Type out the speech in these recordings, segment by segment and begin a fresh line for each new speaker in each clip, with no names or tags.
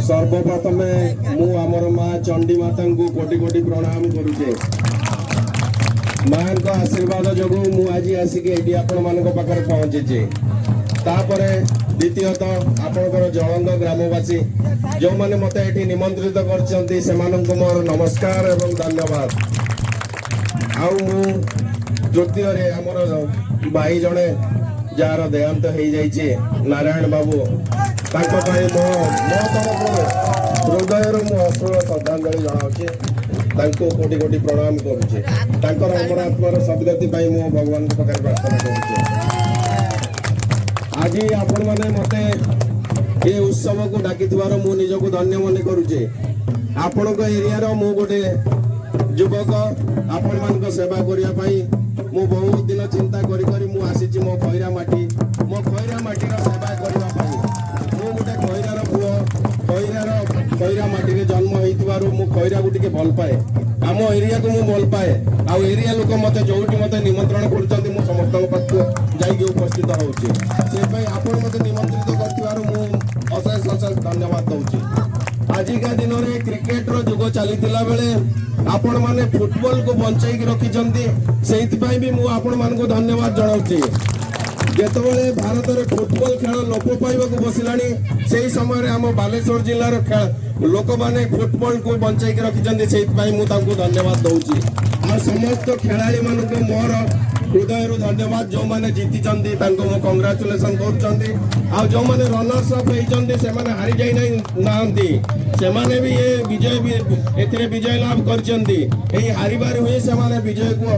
ସର୍ବପ୍ରଥମେ ମୁଁ ଆମର ମା ଚଣ୍ଡୀ ମାତାଙ୍କୁ କୋଟି କୋଟି ପ୍ରଣାମ କରୁଛି। ମାଙ୍କ ଆଶୀର୍ବାଦ ଯୋଗୁଁ ମୁଁ ଆଜି ଆସିକି ଏଇଠି ଆପଣମାନଙ୍କ ପାଖରେ ପହଞ୍ଚିଛି। ତାପରେ ଦ୍ୱିତୀୟତଃ, ଆପଣଙ୍କର ଜଳଙ୍ଗ ଗ୍ରାମବାସୀ ଯେଉଁମାନେ ମୋତେ ଏଠି ନିମନ୍ତ୍ରିତ କରିଛନ୍ତି, ସେମାନଙ୍କୁ ମୋର ନମସ୍କାର ଏବଂ ଧନ୍ୟବାଦ। ଆଉ ମୁଁ ତୃତୀୟରେ ଆମର ଭାଇ ଜଣେ ଯାହାର ଦେହାନ୍ତ ହେଇଯାଇଛି, ନାରାୟଣ ବାବୁ, ତାଙ୍କ ପାଇଁ ମୋ ତରଫରୁ ହୃଦୟରୁ ମୁଁ ଅଶ୍ରୁଳ ଶ୍ରଦ୍ଧାଞ୍ଜଳି ଜଣାଉଛି। ତାଙ୍କୁ କୋଟି କୋଟି ପ୍ରଣାମ କରୁଛି। ତାଙ୍କର ଅମର ଆତ୍ମାର ସଦ୍ଗତି ପାଇଁ ମୁଁ ଭଗବାନଙ୍କ ପାଖରେ ପ୍ରାର୍ଥନା କରୁଛି। ଆଜି ଆପଣମାନେ ମୋତେ ଏ ଉତ୍ସବକୁ ଡାକିଥିବାରୁ ମୁଁ ନିଜକୁ ଧନ୍ୟ ମନେ କରୁଛି। ଆପଣଙ୍କ ଏରିଆର ମୁଁ ଗୋଟେ ଯୁବକ। ଆପଣମାନଙ୍କ ସେବା କରିବା ପାଇଁ ମୁଁ ବହୁତ ଦିନ ଚିନ୍ତା କରି କରି ମୁଁ ଆସିଛି ମୋ ଖଇରା ମାଟି, ମୋ ଖଇରା ମାଟିର ସେବା କରିବା ପାଇଁ। ମୁଁ ଗୋଟେ ଖଇରାର ପୁଅ। ଖଇରା ମାଟିରେ ଜନ୍ମ ହେଇଥିବାରୁ ମୁଁ ଖଇରାକୁ ଟିକେ ଭଲ ପାଏ। ଆମ ଏରିଆକୁ ମୁଁ ଭଲ ପାଏ। ଆଉ ଏରିଆ ଲୋକ ମତେ ଯୋଉଠି ମତେ ନିମନ୍ତ୍ରଣ କରୁଛନ୍ତି, ମୁଁ ସମସ୍ତଙ୍କ ପାଖକୁ ଯାଇକି ଉପସ୍ଥିତ ହଉଛି। ସେଥିପାଇଁ ଆପଣ ମତେ ନିମନ୍ତ୍ରିତ କରିଥିବାରୁ ମୁଁ ଅଶେଷ ଅଶେଷ ଧନ୍ୟବାଦ ଦଉଛି। ଆଜିକା ଦିନରେ କ୍ରିକେଟର ଯୁଗ ଚାଲିଥିଲା ବେଳେ ଆପଣମାନେ ଫୁଟବଲକୁ ବଞ୍ଚେଇକି ରଖିଛନ୍ତି, ସେଇଥିପାଇଁ ବି ମୁଁ ଆପଣମାନଙ୍କୁ ଧନ୍ୟବାଦ ଜଣାଉଛି। ଯେତେବେଳେ ଭାରତରେ ଫୁଟବଲ ଖେଳ ଲୋପ ପାଇବାକୁ ବସିଲାଣି, ସେଇ ସମୟରେ ଆମ ବାଲେଶ୍ୱର ଜିଲ୍ଲାର ଖେଳ ଲୋକମାନେ ଫୁଟବଲକୁ ବଞ୍ଚେଇକି ରଖିଛନ୍ତି। ସେଇଥିପାଇଁ ମୁଁ ତାଙ୍କୁ ଧନ୍ୟବାଦ ଦଉଛି। ଆଉ ସମସ୍ତ ଖେଳାଳି ମାନଙ୍କୁ ମୋର ହୃଦୟରୁ ଧନ୍ୟବାଦ। ଯୋଉମାନେ ଜିତିଛନ୍ତି, ତାଙ୍କୁ ମୁଁ କଂଗ୍ରାଚୁଲେସନ କରୁଛନ୍ତି। ଆଉ ଯୋଉମାନେ ରନର୍ସ ଅପ୍ ହେଇଛନ୍ତି, ସେମାନେ ହାରି ଯାଇ ନାହାନ୍ତି। ସେମାନେ ବି ଏ ବିଜୟ ବି ଏଥିରେ ବିଜୟ ଲାଭ କରିଛନ୍ତି। ଏଇ ହାରିବାରୁ ହିଁ ସେମାନେ ବିଜୟକୁ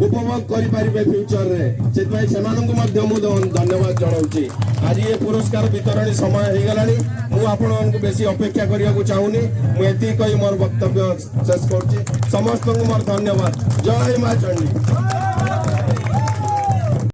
ଉପଭୋଗ କରିପାରିବେ ଫ୍ୟୁଚରରେ। ସେଥିପାଇଁ ସେମାନଙ୍କୁ ମଧ୍ୟ ମୁଁ ଧନ୍ୟବାଦ ଜଣାଉଛି। ଆଜି ଏ ପୁରସ୍କାର ବିତରଣୀ ସମୟ ହେଇଗଲାଣି। ମୁଁ ଆପଣମାନଙ୍କୁ ବେଶୀ ଅପେକ୍ଷା କରିବାକୁ ଚାହୁଁନି। ମୁଁ ଏତିକି କହି ମୋର ବକ୍ତବ୍ୟ ଶେଷ କରୁଛି। ସମସ୍ତଙ୍କୁ ମୋର ଧନ୍ୟବାଦ। ଜୟ ମା ଚଣ୍ଡୀ।